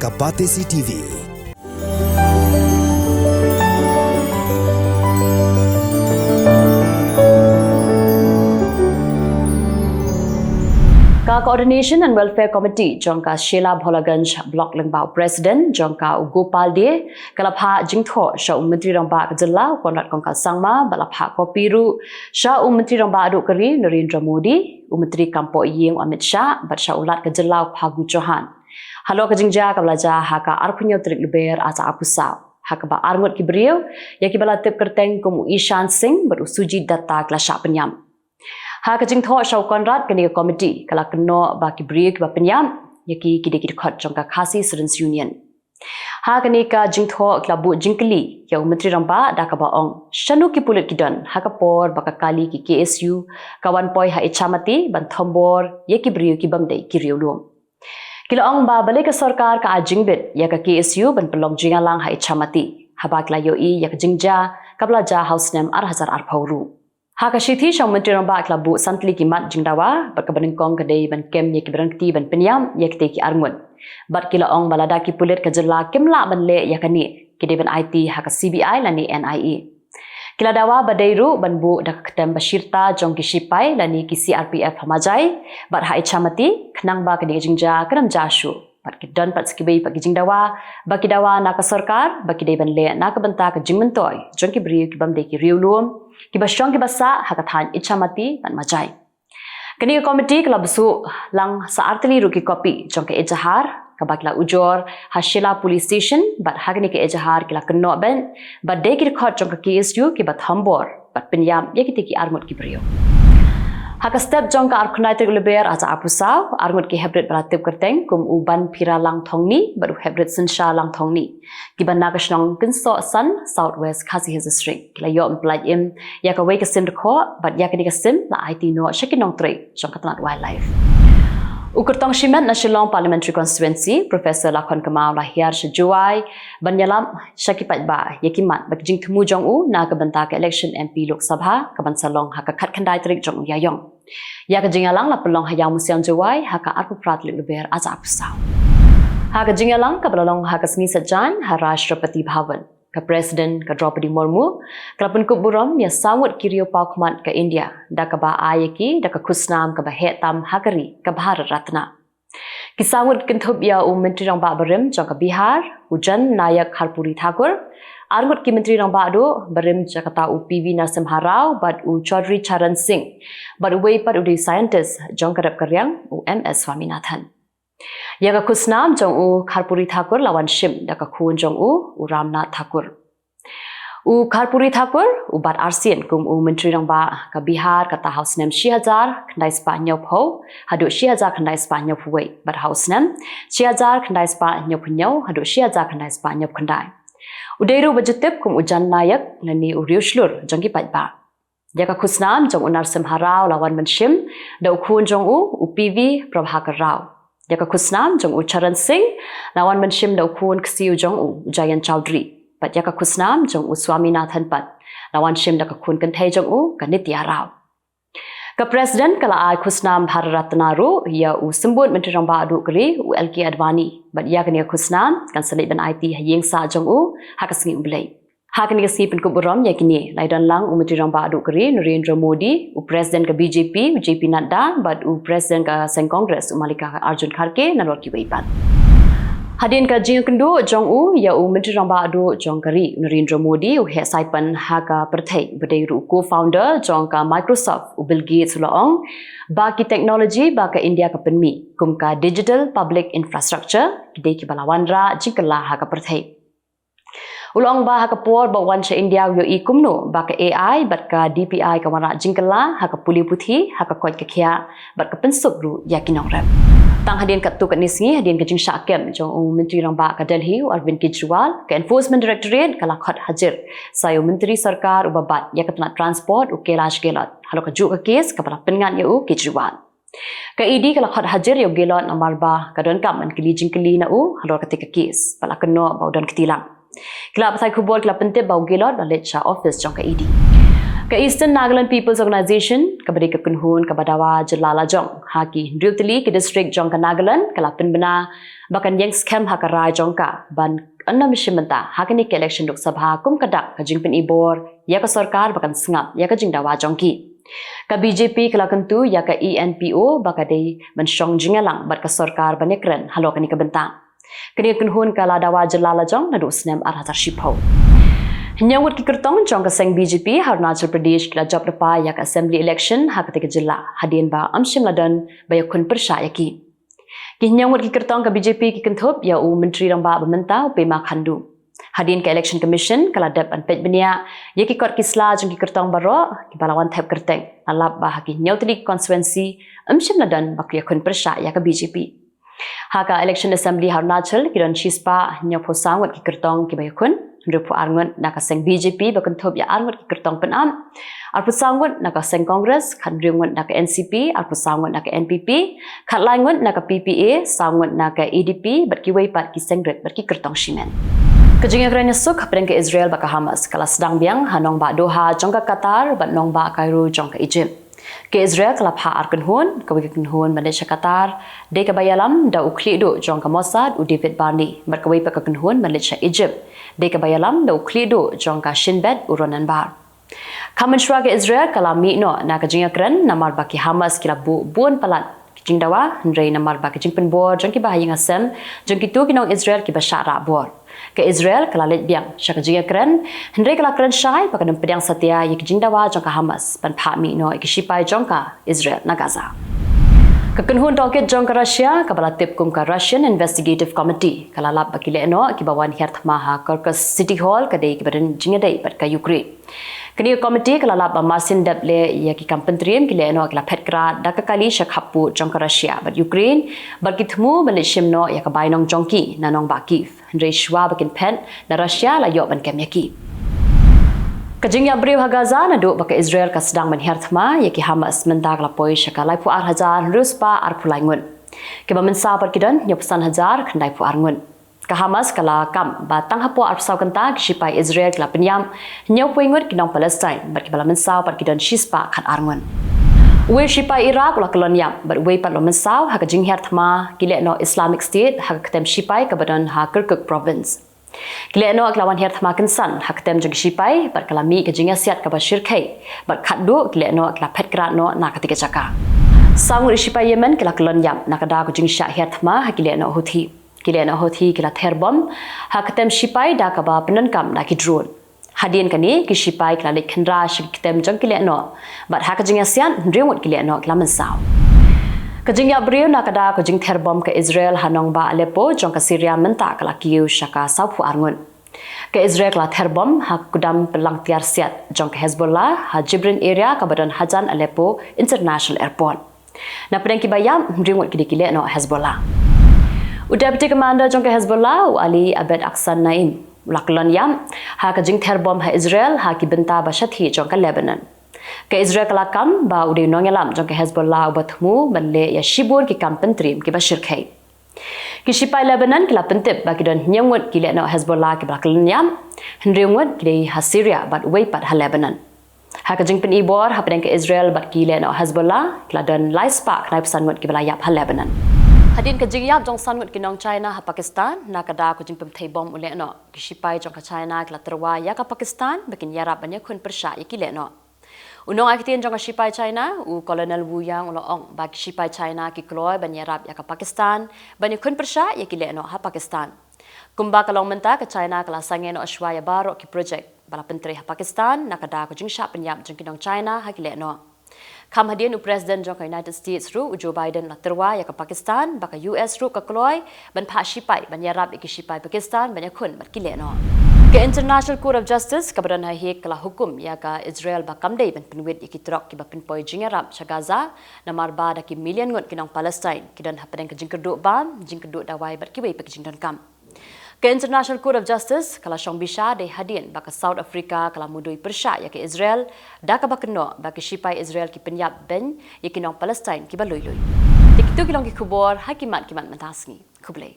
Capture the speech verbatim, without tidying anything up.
A Batesi T V. Ka Coordination and Welfare Committee jong ka Shella Bholaganj Block lyngba u President jong ka u Gopal Dey ka la phah jingthoh sha u Myntri Rangbah ka jylla u Conrad Kongkal Sangma bad la phah kopi ruh sha u Myntri Rangbah duh ka ri Narendra Modi, u Myntri kam poh ïing u Amit Shah bad sha u Lat ka jylla u Phagu Chauhan. Halor ka jingjia kaba la jia ha ka arphew hynñiew tarik Lber ar hajar arphew saw, ha kaba arngut ki briew ïa kiba la tip kyrteng kum u Ishan Singh bad u Sujit Datta ki la shah pynïap. Ha ka jingthoh sha u Conrad, kane ka komiti ka la kynnoh ba ki briew kiba pynïap ïa ki ki dei ki dkhot jong ka Khasi Students Union. Ha kane ka jingthoh ki la buh jingkylli ïa u Myntri Rangbah da kaba ong shano ki pulit ki don ha ka por ba ka kali ki K S U ka wan poi ha Ichamati ban thombor ïa ki briew ki bym dei ki riewlum. Ki la ong ba balei ka sorkar ka ai jingbit ïa ka K S U ban pynlong jingïalang ha Ichamati, haba ki la ïohi ïa ka jingjia kaba la jia ha u snem ar hajar arphew ruh. Ha ka shithi sha u Myntri Rangbah ki la buh san tylli ki mat jingdawa bad kaba nyngkong ka dei ban kem ïa kiba rangti ban pynïap ïa kitei ki arngut. Bad ki la ong ba lada ki pulit ka jylla kim lah ban leh ïa kane, ki dei ban aiti ha ka C B I lane N I A. Ki la dawa ba dei ruh ban buh da ka ktem ba shirta jong ki shipai lane ki C R P F ha Majai bad ha Ichamati, khnang ba kane ka jingjia kan ym jia shuh. Bad ki don pat sa kiwei pat ki jingdawa ba ki dawa na ka sorkar ba ki dei ban leh na ka bynta ka jingmyntoi jong ki briew ki bym dei ki riewlum kiba shong kiba sah ha ka thaiñ Ichamati bad Majai. Kane ka komiti ka la buh shuh lang sa ar tylli ruh ki kopi jong ka ejahar kaba ki la ujor ha Shella Police Station, bad ha kane ka ejahar ki la kynnoh beit ba dei ki dkhot jong ka K S U kiba thombor bad pynïap ïa kitei ki arngut ki briew. Ha ka step jong ka arphew khyndai tarik Lber ar hajar arphew saw, arngut ki heprit ba la tip kyrteng kum u Banphiralang Thongni bad u Heprit Synshar Langthongni, kiba na ka shnong Kynsohsan, South West Khasi Hills District, ki la ïoh pyllait im ïa kawei ka sim dkhot bad ïa kane ka sim la aiti noh sha ki nongtrei jong ka tnat Wildlife. U kyrtong shimet na Shillong Parliamentary Constituency, Professor Lakhon Kmaw, la hiar sha Jowai ban ïalap sha ki paidbah ïa ki mat bad ki jingthmu jong u na ka bynta ka election M P Lok Sabha kaban sa long ha ka khatkhyndai tarik jong u Ïaïong. Ïa ka jingïalang la pynlong ha Ïawmusiang, Jowai ha ka arphew phra tarik Lber ar hajar arphew saw. Ha ka jingïalang kaba la long ha ka sngi Saitjaiñ ha Rashtrapati Bhavan, ka President ka Droupadi Murmu ka la pynkup burom ïa saw ngut ki riewpawkhmat ka India da kaba ai ïa ki da ka khusnam kaba heh tam ha ka ri, ka Bharat Ratna. Ki saw ngut ki kynthup ïa u Myntri Rangbah barim jong ka Bihar, u Jan Nayak Karpuri Thakur, ar ngut ki Myntri Rangbah duh barim jong kata u P V Narasimha Rao bad u Chaudhry Charan Singh, bad uwei pat u dei u scientist jong ka rep ka riang u M S Swaminathan. Ïa ka khusnam jong u Karpuri Thakur la wan shim da ka khun jong u, u Ramnath Thakur. U Karpuri Thakur u bat arsien kum u Myntri Rangbah ka Bihar, kata ha u snem shi hajar khyndai spah hynñiewphew haduh shi hajar khyndai spah hynñiewphew wei, bad ha u snem shi hajar khyndai spah hynñiewphew hynñiew haduh shi hajar khyndai spah hynñiewphew khyndai. U dei ruh ba ju tip kum u Jan Nayak lane u riewshlur jong ki paidbah. Ïa ka khusnam jong u Narasimha Rao la wan ban shim da u khun jong u, u P V Prabhakar Rao. Ïa ka khusnam jong u Charan Singh la wan ban shim da u khun ksiew jong u, u Jayant Chaudhary. Bad ïa ka khusnam jong u Swaminathan pat la wan shim da ka khun kynthei jong u, ka Nitya Rao. Ka President ka la ai khusnam Bharat Ratna ruh ïa u Symbud Myntri Rangbah duh ka ri, u L K Advani. Bad ïa kane ka khusnam kan sa leit ban aiti ha ïing sah jong u ha ka sngi U Blei. Ha kane ka sngi pynkup burom ïa kine la ïadon lang u Myntri Rangbah duh ka ri Narendra Modi, u President ka B J P u J P Nadda bad u President ka seng Congress u Mallikarjun Kharge, nalor kiwei pat. Hadien ka jingïakynduh jong u ïa u Myntri Rangbah duh jong ka ri u Narendra Modi, u heh saipan ha ka pyrthei ba dei ruh u co-founder jong ka Microsoft u Bill Gates u la ong ba ki technology ba ka India ka pynmih kum ka digital public infrastructure ki dei kiba la wanrah jingkylla ha ka pyrthei. U la ong ba ha ka por ba u wan sha India u ïohi kumno ba ka A I bad ka D P I ka wanrah jingkylla ha ka pule puthi, ha ka koit ka khiah bad ka pynsuk ruh ïa ki nongrep. Tang hadien katto katne sngi hadien ka jingshah kem jong u Myntri Rangbah ka Delhi u Arvind Kejriwal, ka Enforcement Directorate ka la khot hajir sa ïa u Myntri Sorkar uba bat ïa ka tnat Transport u Kailash Gehlot halor kajuh ka kes kaba la pynngat ïa u Kejriwal. Ka E D ka la khot hajir ïa u Gehlot namar ba ka donkam ban kylli jingkylli na u halor katei ka kes, bad la kynnoh ba u don kti lang. Ki lad pathai khubor ki la pyntip ba u Gehlot u la leit sha office jong ka E D. Ka Eastern Nagaland People's Organisation, kaba dei ka kynhun kaba dawa jylla lajong ha ki hynriew tylli ki district jong ka Nagaland, ka la pynbna ba kan ïeng skhem ha ka rai jong ka ban ynda mynsiem mynta ha kane ka election Lok Sabha kum ka dak ka jingpynibor ïa ka sorkar ba kan sngap ïa ka jingdawa jong ki. Ka B J P ka la kyntu ïa ka E N P O ba ka dei ban shong jingïalang bad ka sorkar ban ïakren halor kane ka bynta. Kane ka kynhun ka la dawa jylla lajong naduh u snem ar hajar shiphew. Hynñiew ngut ki kyrtong jong ka seng B J P ha Arunachal Pradesh ki la jop lypa ïa ka assembly election ha katei ka jylla hadien ba ym shym la don ba ïakhun pyrshah ïa ki. Ki hynñiew ngut ki kyrtong ka B J P ki kynthup ïa u Myntri Rangbah ba mynta u Pema Khandu. Hadien ka Election Commission ka la dep ban peit bniah ïa ki kot ki sla jong ki kyrtong baroh kiba la wan thep kyrteng, la lap ba ha ki hynñiew tylli ki constituency ym shym la don ba ki ïakhun pyrshah ïa ka B J P. Ha ka election assembly ha Arunachal ki don shispah hynñiewphew saw ngut ki kyrtong kiba ïakhun, hynriewphew ar ngut na ka seng B J P ba kynthup ïa ar ngut ki kyrtong pynap, arphew saw ngut na ka seng Congress, khathynriew ngut na ka N C P, arphew saw ngut na ka N P P, khatlai ngut na ka P P A, saw ngut na ka A D P bad kiwei pat ki seng rit bad ki kyrtong shimet. Ka jingïakren ïasuk hapdeng ka Israel bad ka Hamas ka la sdang biang ha nongbah Doha jong ka Qatar bad nongbah Cairo jong ka Egypt. Ka Israel ka la phah ar kynhun, kawei ka kynhun ban leit sha Qatar dei kaba ïalam da u khlieh duh jong ka Mossad u David Barnea, bad kawei pat ka kynhun ban leit sha Egypt dei kaba ïalam da u khlieh duh jong ka Shin Bet u Ronen Bar. Kham mynshuwa ka Israel ka la mih noh na ka jingïakren namar ba ki Hamas ki la buh bun palat ki jingdawa, hynrei namar ba ka jingpynbor jong kiba ha ïing ha sem jong kito ki nong Israel kiba shah rah bor, ka Israel ka la leit biang sha ka jingïakren, hynrei ka la kren shai ba kan ym pdiang satia ïa ki jingdawa jong ka Hamas ban phah mih noh ïa ki shipai jong ka Israel na Gaza. Ka kynhun tohkit jong ka Russia kaba la tip kum ka Russian Investigative Committee ka la lap ba ki lehnoh kiba wan hiar thma ha Kyrgyz City Hall ka dei kiba don jingïadei bad ka Ukraine. Kane ka komiti ka la lap ba marsien dep leh ïa ki kam pyntriem ki lehnoh ki la phet krad da ka kali sha khappud jong ka Russia bad Ukraine, bad ki thmu ban leit shim noh ïa ka bainong jong ki na nongbah Kyiv, hynrei shuwa ba kin phet na Russia la ïoh ban kem ïa ki. Ka jingïap briew ha Gaza naduh ba ka Israel ka sdang ban hiar thma ïa ki Hamas mynta ka la poi sha ka laiphew ar hajar hynriew spah arphew lai ngut. Kiba mynsaw pat ki don hynñiewphew san hajar khyndaiphew ar ngut. Ka Hamas ka la kam ba tang hapoh arphew saw kynta ki shipai Israel ki la pynïap hynñiewphew ngut ki nong Palestine, bad kiba la mynsaw pat ki don shispah khatar ngut. Uwei u shipai Iraq u la kyllon ïap bad uwei pat u la mynsaw ha ka jinghiar thma ki lehnoh Islamic State ha ka ktem shipai kaba don ha Kirkuk Province. Ki lehnoh ki la wan hiar thma kynsan ha ka ktem jong ki shipai bad ka la mih ka jingïasiat kaba shyrkhei, bad khatduh ki lehnoh ki la phet krad noh na katei ka jaka. Saw ngut ki shipai Yemen ki la kyllon ïap na ka daw ka jingshah hiar thma ha ki lehnoh Houthi. Ki lehnoh Houthi ki la ther bom ha ka ktem shipai da kaba pyndonkam da ki drone. Hadien kane ki shipai ki la leit khynra sha ki ktem jong ki lehnoh, bad ha ka jingïasiat hynriew ngut ki lehnoh ki la mynsaw. Ka jingïap briew na ka daw ka jingther bom ka Israel ha nongbah Aleppo jong ka Syria mynta ka la kiew sha ka sawphew ar ngut. Ka Israel ka la ther bom ha ka kudam pynlang tiar siat jong ka Hezbollah ha Jibrin area kaba don hajan Aleppo International Airport. Na pdeng kiba ïap, hynriew ngut ki dei ki lehnoh Hezbollah. U Deputy Commander jong ka Hezbollah u Ali Abed Aksan Naim u la kyllon ïap ha ka jingther bom ha Israel ha ki bynta ba shathie jong ka Lebanon. Ka Israel ka la kam ba u dei u nongïalam jong ka Hezbollah uba thmu ban leh ïa shibun ki kam pyntriem kiba shyrkhei. Ki shipai Lebanon ki la pyntip ba ki don hynñiew ngut ki lehnoh Hezbollah kiba la kyllon ïap, hynriew ngut ki dei ha Syria bad uwei pat ha Lebanon. Ha ka jingpynibor hapdeng ka Israel bad ki lehnoh Hezbollah, ki la don lai spah khyndai phew san ngut kiba la ïap ha Lebanon. Hadien ka jingïap jong san ngut ki nong China ha Pakistan na ka daw ka jingpynthei bom u lehnoh, ki shipai jong ka China ki la tyrwa ïa ka Pakistan ba kin ïarap ban ïakhun pyrshah ïa ki lehnoh. U nongai ktien jong ka shipai China, u Colonel Wu Yang u la ong ba ki shipai China ki kloi ban ïarap ïa ka Pakistan ban ïakhun pyrshah ïa ki lehnoh ha Pakistan. Kumba ka long mynta ka China ka la sangeh noh shuwa ïa baroh ki projek ba la pyntrei ha Pakistan na ka daw ka jingshah pynïap jong ki nong China ha ki lehnoh. Kham hadien u President jong ka United States ruh u Joe Biden u la tyrwa ïa ka Pakistan ba ka U S ruh ka kloi ban phah shipai ban ïarap ïa ki shipai Pakistan ban ïakhun bad ki lehnoh. Ka International Court of Justice kaba don ha Hague ka la hukum ïa ka Israel ba kam dei ban pynwit ïa ki trok kiba pynpoi jingïarap sha Gaza, namar ba da ki million ngut ki nong Palestine ki don hapdeng ka jingkyrduh bam, jingkyrduh dawai bad kiwei pat ki jingdonkam. Ka International Court of Justice ka la shong bishar dei hadien ba ka South Africa ka la mudui pyrshah ïa ka Israel da kaba kynnoh ba ki shipai Israel ki pynïap beiñ ïa ki nong Palestine kiba lui lui. Te kito ki long ki khubor ha ki mat ki mat mynta sngi. Khublei.